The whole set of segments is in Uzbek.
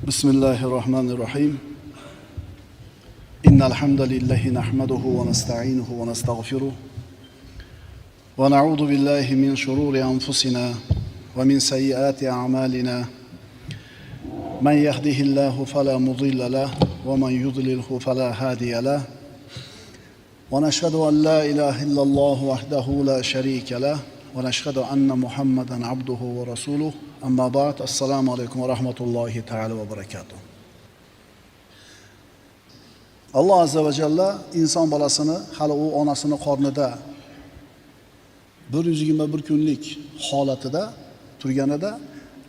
بسم الله الرحمن الرحيم. إن الحمد لله نحمده ونستعينه ونستغفره ونعوذ بالله من شرور أنفسنا ومن سيئات أعمالنا. من يهده الله فلا مضل له ومن يضلله فلا هادي له. ونشهد أن لا إله إلا الله وحده لا شريك له ونشهد أن محمدا عبده ورسوله. أما بعد، السلام عليكم ورحمة الله تعالى وبركاته. Alloh azza va jalla inson bolasini hali u onasini qornida 121 kunlik holatida turganida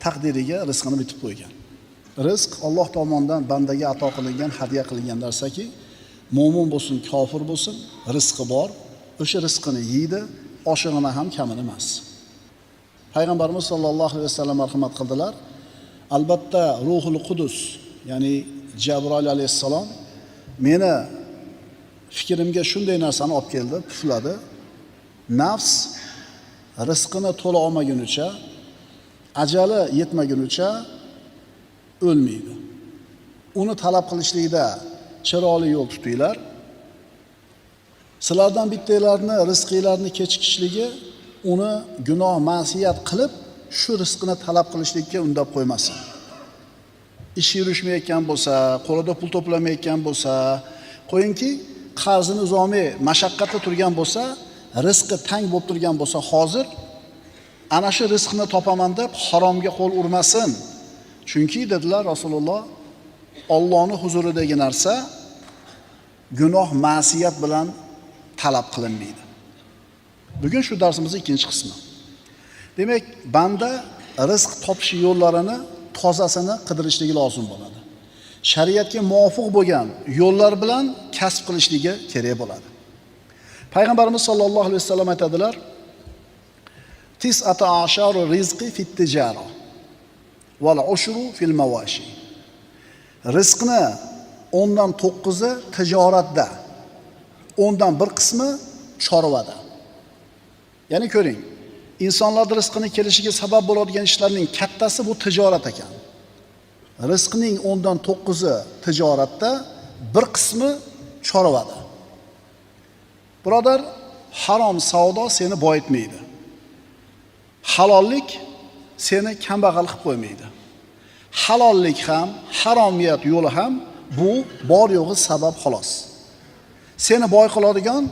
taqdiriga rizqini bitib qo'ygan. Rizq Alloh tomonidan bandaga ato qilingan, hadya qilingan narsaki, mo'min bo'lsin, kofir bo'lsin, rizqi bor, o'sha rizqini yeydi, oshig'ini ham kamini emas. Payg'ambarimiz sollallohu alayhi vasallam marhamat qildilar. Albatta Ruhul Qudus, ya'ni Jabroil alayhissalom meni fikrimga shunday narsani olib keldi, pufladi. Nafs rizqini to'la olmagunicha, ajali yetmagunicha o'lmaydi. Uni talab qilishlikda chiroyli yo'l tutinglar. Sizlardan bittanglarni rizqinglarni kechikishligi uni gunoh ma'siyat qilib shu rizqini talab qilishlikka undab qo'ymasin. Ish yurishmayotgan bo'lsa, qo'lida pul to'plamayotgan bo'lsa, qo'yingki, qarzini uzolmay mashaqqatda turgan bo'lsa, rizqi tang bo'lib turgan bo'lsa, hozir ana shu rizqni topaman deb haromga qo'l urmasin. Chunki dedilar Rasululloh, Allohning huzuridagi narsa gunoh ma'siyat bilan talab qilinmaydi. Bugun shu darsimizning ikkinchi qismi. Demak, banda rizq topish yo'llarini tozasini qidirishligi lozim bo'ladi. Shariatga muvofiq bo'lgan yo'llar bilan kasb qilishligi kerak bo'ladi. Payg'ambarimiz sollallohu alayhi vasallam aytadilar: Tis'ata asharu rizqi fit tijara val ushru fil mawashi. Rizqni 10dan 9i tijoratda, 10dan 1 qismi chorvada. Ya'ni ko'ring, insonlar rizqini kelishiga sabab bo'ladigan ishlarning kattasi bu tijorat ekan. Rizqning 10dan 9i tijoratda, 1 qismi chorvada. Birodar, harom savdo seni boyitmaydi. Halollik seni kambag'al qilib qo'ymaydi. Halollik ham, haromiyat yo'li ham bu bor yo'g'i sabab xolos. Seni boy qiladigan,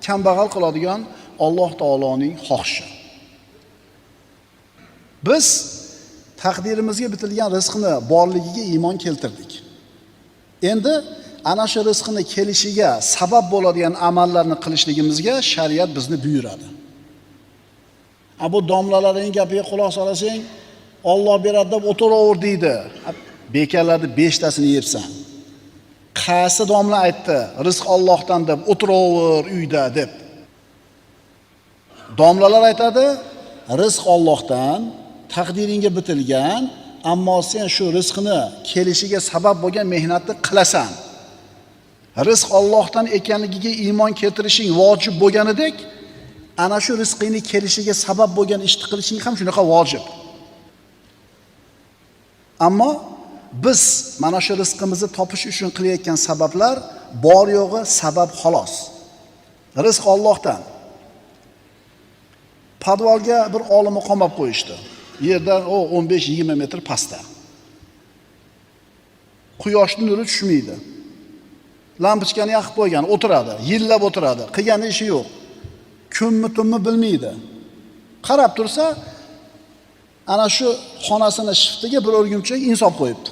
kambag'al qiladigan Alloh taoloning xohishi. Biz taqdirimizga bitilgan rizqni borligiga iymon keltirdik. Endi ana shu rizqni kelishiga sabab bo'ladigan amallarni qilishligimizga shariat bizni buyuradi. Bu domlalarning gapiga quloq solasang, Alloh beradi deb o'tiraver deydi. Bekarlarni 5 tasini yebsan. Qaysi domla aytdi, rizq Allohdan deb o'tiraver uyda deb. Domlalar aytadi, rizq Allohdan, taqdiringga bitilgan, ammo sen shu rizqni kelishiga sabab bo'lgan mehnatni qilasan. Rizq Allohdan ekanligiga iymon keltirishing vojib bo'lganidek, ana shu rizqingni kelishiga sabab bo'lgan ishni qilishing ham shunaqa vojib. Ammo biz mana shu rizqimizni topish uchun qilayotgan sabablar bor yo'g'i sabab xolos. Rizq Allohdan. Podvalga bir olimni qamab qo'yishdi. Yerdan o 15-20 metr pastda. Quyoshning nuri tushmaydi. Lampochkani yoqib qo'ygan, o'tiradi, yillab o'tiradi, qilgan ishi yo'q. Kunmi tunmi bilmaydi. Qarab tursa, ana shu xonasini shiftiga bir o'rgimchak insof qo'yibdi.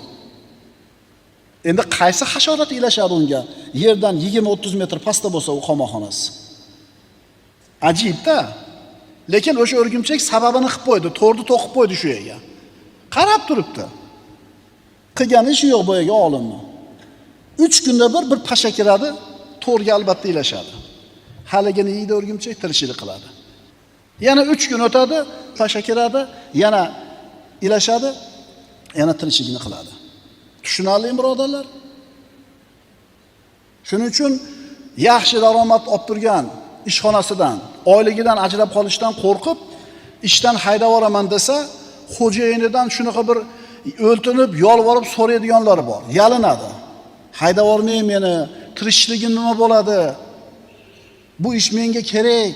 Endi qaysi hasharot ilashadi unga? Yerdan 20-30 metr pastda bo'lsa u qamoqxonasi. Ajib-da. Lekin o'sha o'rgimchak sababini qilib qo'ydi, to'rni to'qib qo'ydi shu yerga. Qarab turibdi. Qilgan ishi yo'q bu yerga olimni. 3 kunda bir pasha kiradi, to'rga albatta ilashadi. Haligini yeydi o'rgimchak, tirishlik qiladi. Yana 3 kun o'tadi, pasha kiradi, yana ilashadi, yana tirishligini qiladi. Tushunarlimi birodarlar? Shuning uchun yaxshi daromad olib turgan ishxonasidan, oyligidan ajrab qolishdan qo'rqib, ishdan haydab yuboraman desa, xo'jayinidan shunaqa bir o'ltinib, yolvorib so'raydiganlar bor. Yalinadi. Haydavormang meni, tirishligim nima bo'ladi? Bu ish menga kerak.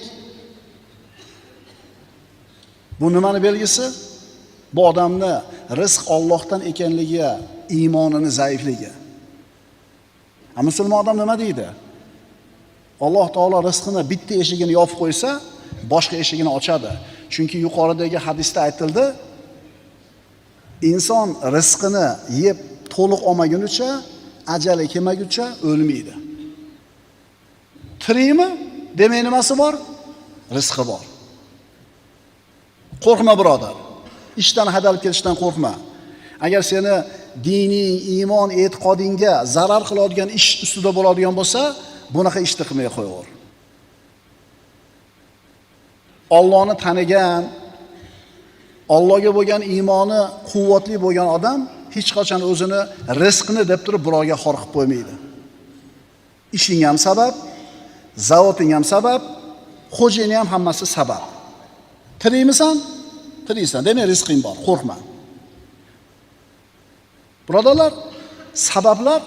Bu nimani belgisi? Bu odamni rizq Allohdan ekanligiga iymonini zaifligi. Musulmon odam nima deydi? Alloh taolo rizqini bitta eshigini yopib qo'ysa, boshqa eshigini ochadi. Chunki yuqoridagi hadisda aytildi, inson rizqini yeb to'liq olmagunicha, ajali kelmaguncha o'lmaydi. Tirikmi? Demak nimasi bor? Rizqi bor. Qo'rqma birodar. Ishdan haydalib ketishdan qo'rqma. Agar seni diniy, iymon, e'tiqodingga zarar qiladigan ish ustida bo'ladigan bo'lsa, bunaqa ishni qilmay qo'yaver. Allohni tanigan, Allohga bo'lgan iymoni quvvatli bo'lgan odam hech qachon o'zini rizqini deb turib birovga xor qilib qo'ymaydi. Ishing ham sabab, zavoting ham sabab, xo'jayini ham hammasi sabab. Tirikmisan? Tiriksan. Demak, rizqing bor, qo'rqma. Birodarlar, sabablar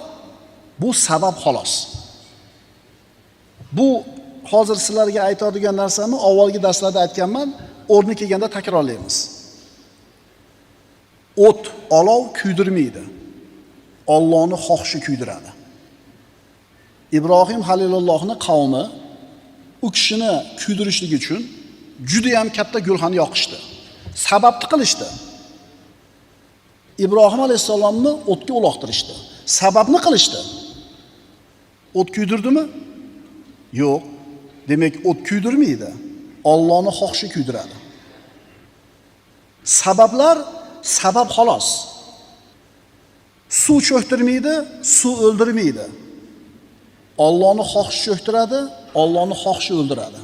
bu sabab xolos. Bu hozir sizlarga aytadigan narsamni avvalgi darslarda aytganman, o'rni kelganda takrorlaymiz. O't, olov kuydirmaydi. Allohning xohishi kuydiradi. Ibrohim Halilullohning qavmi u kishini kuydirishlik uchun juda ham katta gulxan yoqishdi. Sababni qilishdi. Ibrohim alayhissalomni o'tga uloqtirishdi. Sababni qilishdi. O't kuydirdimi? Yo'q. Demak, o't kuydirmaydi. Allohning xohishi kuydiradi. Sabablar sabab xolos. Suv cho'ktirmaydi, suv o'ldirmaydi. Allohning xohishi cho'ktiradi, Allohning xohishi o'ldiradi.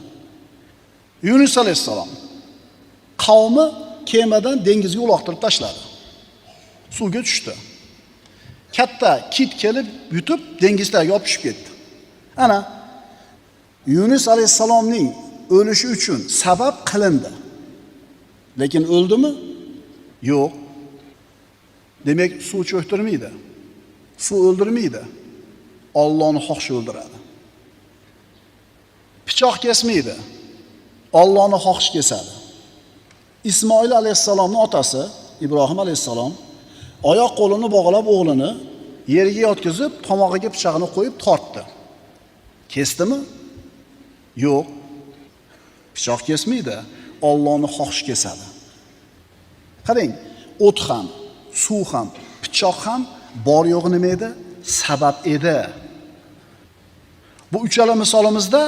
Yunus alayhissalom qavmi kemadan dengizga uloqtirib tashladi. Suvga tushdi. Katta kit kelib yutib dengizga yopishib ketdi. Ana Yunus alayhissalomning o'lishi uchun sabab qilindi. Lekin o'ldimi? Yo'q. Demak, suv cho'ktirmaydi. Suv o'ldirmaydi. Allohning xohishi o'ldiradi. Pichoq kesmaydi. Allohning xohishi kesadi. Ismoil alayhissalomning otasi Ibrohim alayhissalom oyoq qo'lini bog'lab o'g'lini yerga yotqizib, tomog'iga pichog'ini qo'yib tortdi. Kesdimi? Yo'q. Pichoq kesmaydi. Allohning xohishi kesadi. Qarang, o't ham, suv ham, pichoq ham bor yo'g'i nima edi? Sabab edi. Bu uchala misolimizda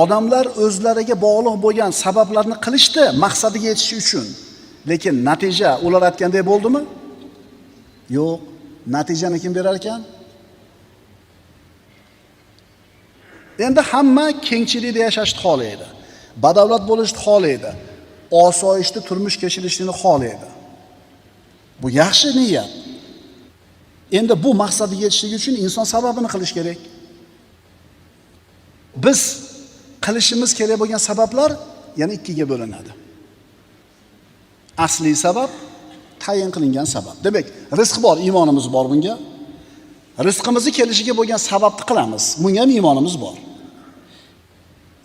odamlar o'zlariga bog'liq bo'lgan sabablarni qilishdi maqsadiga yetish uchun. Lekin natija ular aytganday bo'ldimi? Yo'q. Natijani kim berar ekan? Endi hamma kengchilikda yashashni xohlaydi. Badavlat bo'lishni xohlaydi. Osoyishta turmush kechirishni xohlaydi. Bu yaxshi niyat. Endi bu maqsadga yetishlik uchun inson sababini qilish kerak. Biz qilishimiz kerak bo'lgan sabablar yana ikkiga bo'linadi. Asli sabab, tayin qilingan sabab. Demak, rizq bor, iymonimiz bor bunga. Rizqimizni kelishiga bo'lgan sababni qilamiz. Bunga ham iymonimiz bor.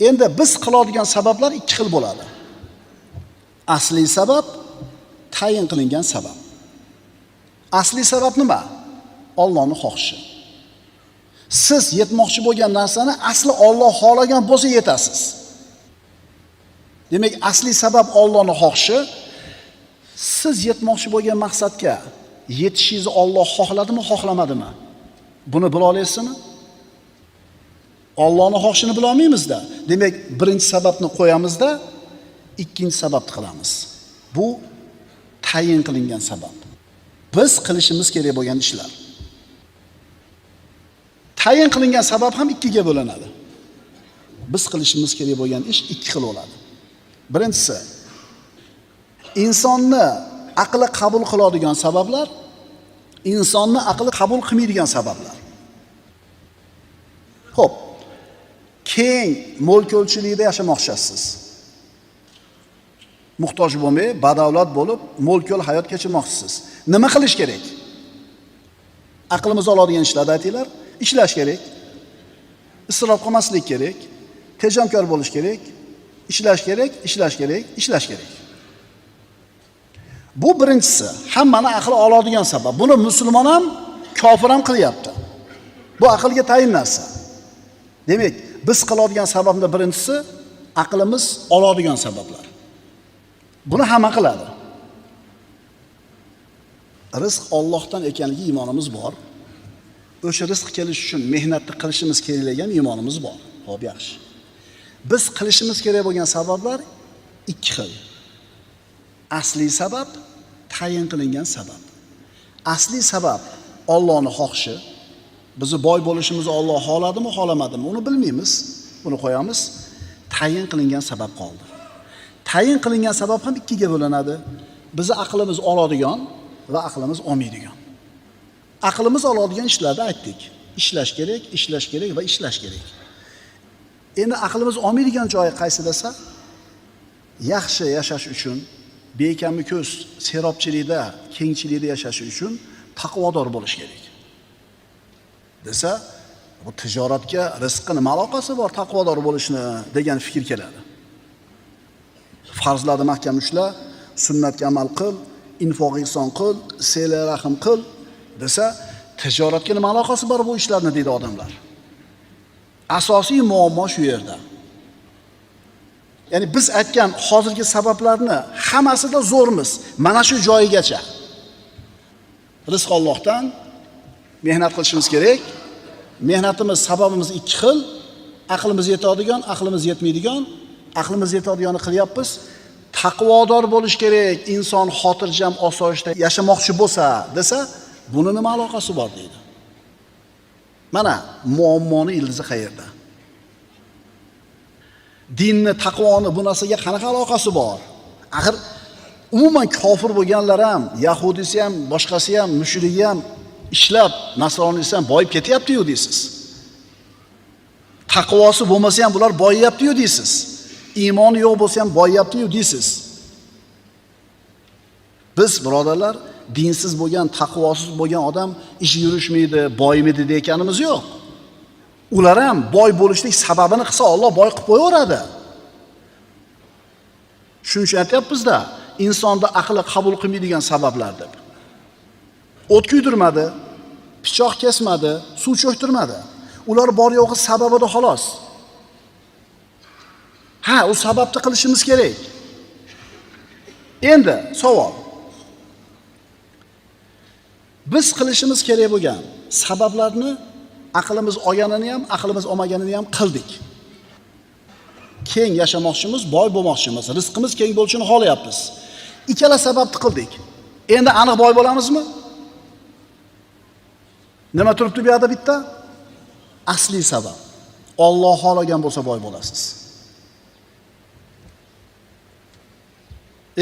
Endi biz qiladigan sabablar ikki xil bo'ladi. Asli sabab, tayin qilingan sabab. Asli sabab nima? Allohning xohishi. Siz yetmoqchi bo'lgan narsani asli Alloh xohlagan bo'lsa yetasiz. Demak, asli sabab Allohning xohishi. Siz yetmoqchi bo'lgan maqsadga yetishingizni Alloh xohladimi, xohlamadimi? Buni bila olasizmi? Allohning xohishini bila olmaymiz-da. Demak, birinchi sababni qo'yamizda, ikkinchi sababni qilamiz. Bu tayin qilingan sabab. Biz qilishimiz kerak bo'lgan ishlar. Tayin qilingan sabab ham ikkiga bo'linadi. Biz qilishimiz kerak bo'lgan ish ikki xil bo'ladi. Birinchisi, insonni aqli qabul qiladigan sabablar, insonni aqli qabul qilmaydigan sabablar. Xo'p, keng mo'l-ko'lchilikda yashamoqchisiz. Muhtoj bo'lmay, badavlat bo'lib, mo'l-ko'l hayot kechirmoqchisiz. Nima qilish kerak? Aqlimiz oladigan ishlarni aytinglar. Ishlash kerak. Isrof qilmaslik kerak. Tejamkor bo'lish kerak. Ishlash kerak, ishlash kerak, ishlash kerak. Bu birinchisi, hammani aqli oladigan sabab. Buni musulmon ham, kofir ham qilyapti. Bu aqlga tayin narsa. Demak, biz qiladigan sababning birinchisi aqlimiz oladigan sabablar. Buni hamma qiladi. Rizq Allohdan ekanligi iymonimiz bor. O'sha rizq kelish uchun mehnatni qilishimiz kerakligiga ham iymonimiz bor. Xo'p, yaxshi. Biz qilishimiz kerak bo'lgan sabablar ikki xil. Asli sabab, tayin qilingan sabab. Asli sabab Allohning xohishi. Bizi boy bo'lishimizni Alloh xohladimi, xohlamadimi, uni bilmaymiz. Buni qo'yamiz. Tayin qilingan sabab qoldi. Tayin qilingan sabab ham ikkiga bo'linadi. Bizi aqlimiz oladigan va aqlimiz olmaydigan. Aqlimiz oladigan ishlarni aytdik. Ishlash kerak, ishlash kerak va ishlash kerak. Endi aqlimiz olmaydigan joyi qaysi desa, yaxshi yashash uchun, bekami ko'z serobchilikda, kengchilikda yashash uchun taqvodor bo'lish kerak. Desa, bu tijoratga rizqqa nima aloqasi bor taqvodor bo'lishni degan fikr keladi. Farzlarni mahkam ushla, sunnatga amal qil, infoq ihson qil, sela rahm qil desa, tijoratga nima aloqasi bor bu ishlarni deydi odamlar. Asosiy muammo shu yerda. Ya'ni biz aytgan hozirgi sabablarni hammasida zo'rmiz. Mana shu joyigacha. Rizq Allohdan, mehnat qilishimiz kerak. Mehnatimiz sababimiz ikki xil. Aqlimiz yetadigan, aqlimiz yetmaydigan. Aqlimiz yetadigani qilyapmiz. Taqvodor bo'lish kerak, inson xotirjam, osoyishta yashamoqchi bo'lsa desa, buni nima aloqasi bor deydi. Mana muammoni ildizi qayerda? Dinni, taqvoni bu narsaga qanaqa aloqasi bor? Axir umuman kofir bo'lganlar ham, yahudisi ham, boshqasi ham, mushrigi ham ishlab, nasroniysi ham boyib ketyapti-yu deysiz. Taqvosi bo'lmasa ham bular boyiyapti-yu deysiz. Iymoni yo'q bo'lsa ham boyiyapti-yu deysiz. Biz birodarlar, dinsiz bo'lgan, taqvosiz bo'lgan odam ish yurishmaydi, boymaydi deganimiz yo'q. Ular ham boy bo'lishlik sababini qilsa Alloh boy qilib qo'yaveradi. Shuning uchun aytyapmiz-da, insonda aqli qabul qilmaydigan sabablar deb. O't kuydirmadi, pichoq kesmadi, suv cho'ktirmadi. Ular bor yo'g'i sababida xolos. Ha, u sababni qilishimiz kerak. Endi savol. Biz qilishimiz kerak bo'lgan sabablarni aqlimiz olganini ham, aqlimiz olmaganini ham qildik. Keng yashamoqchimiz, boy bo'lmoqchimiz, rizqimiz keng bo'lishini xohlayapmiz. Ikkala sababni qildik. Endi aniq boy bo'lamizmi? Nima turibdi bu yerda bitta? Asli sabab. Alloh xohlagan bo'lsa boy bo'lasiz.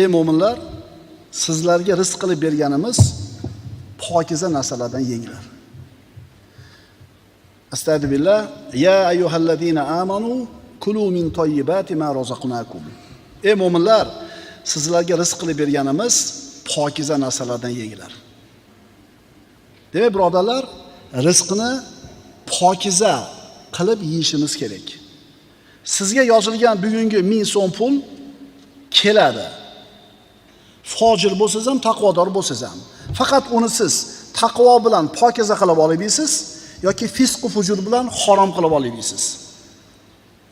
Ey mo'minlar, sizlarga rizq qilib berganimiz pokiza narsalardan yenglar. Astagfirullah, ya ayyuhallazina amanu kulu min tayyibati ma razaqnakum. Ey mo'minlar, sizlarga rizq qilib berganimiz pokiza narsalardan yenglar. Demak, birodarlar, rizqni pokiza qilib yeyishimiz kerak. Sizga yozilgan bugungi 1000 so'm pul keladi. Fojir bo'lsangiz ham, taqvodor bo'lsangiz ham, faqat uni siz taqvo bilan pokiza qilib olib yeysiz yoki fisq va fujur bilan harom qilib olib yeysiz.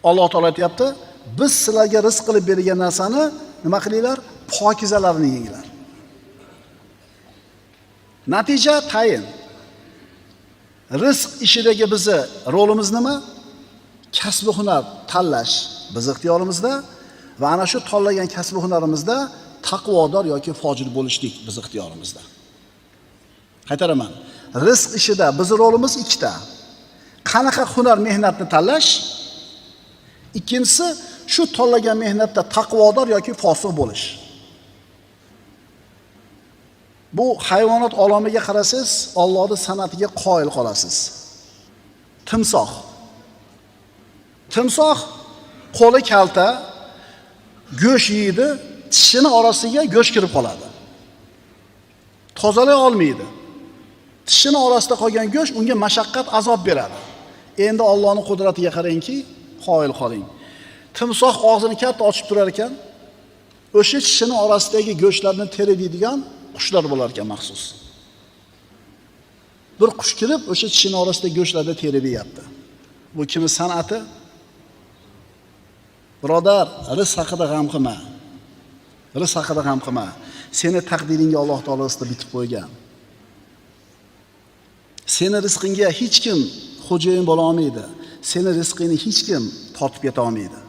Alloh taolo aytayapti, biz sizlarga rizq qilib bergan narsani nima qilinglar? Pokizalarini yenglar. Natija tayin. Rizq ishidagi bizni rolimiz nima? Kasb hunar tanlash biz ixtiyorimizda va ana shu tanlagan kasb hunarimizda taqvodor yoki fojir bo'lishlik biz ixtiyorimizda. Qaytaraman. Rizq ishida biz rolimiz ikkita. Qanaqa hunar mehnatni tanlash? Ikkinchisi, shu tanlagan mehnatda taqvodor yoki fosiq bo'lish. Bu hayvonot olamiga qarasangiz, Allohning san'atiga qoyil qolasiz. Timsoh. Timsoh qo'li kalta, go'sht yeydi, Tishini orasiga go'sht kirib qoladi. Tozalay olmaydi. Tishini orasida qolgan go'sht unga mashaqqat, azob beradi. Endi Allohning qudratiga qarangki, qoyil qoling. Timsoh og'zini katta ochib turar ekan, o'sha tishini orasidagi go'shtlarni terib yeydigan qushlar bo'lar ekan maxsus. Bir qush kirib o'sha tishini orasidagi go'shtlarni terib yeyapti. Bu kimning san'ati? Birodar, rizq haqida g'am qilma. Rizq haqida g'am qilma. Seni taqdiringga Alloh taolo rizqni bitib qo'ygan. Seni rizqingga hech kim xo'jayin bo'la olmaydi. Seni rizqingni hech kim tortib keta olmaydi.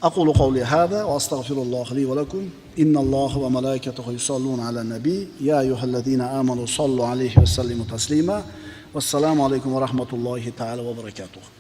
أقول قولي هذا وأستغفر الله لي ولكم إن الله وملائكته يصلون على النبي يا أيها الذين آمنوا صلوا عليه وسلموا تسليما والسلام عليكم ورحمة الله تعالى وبركاته.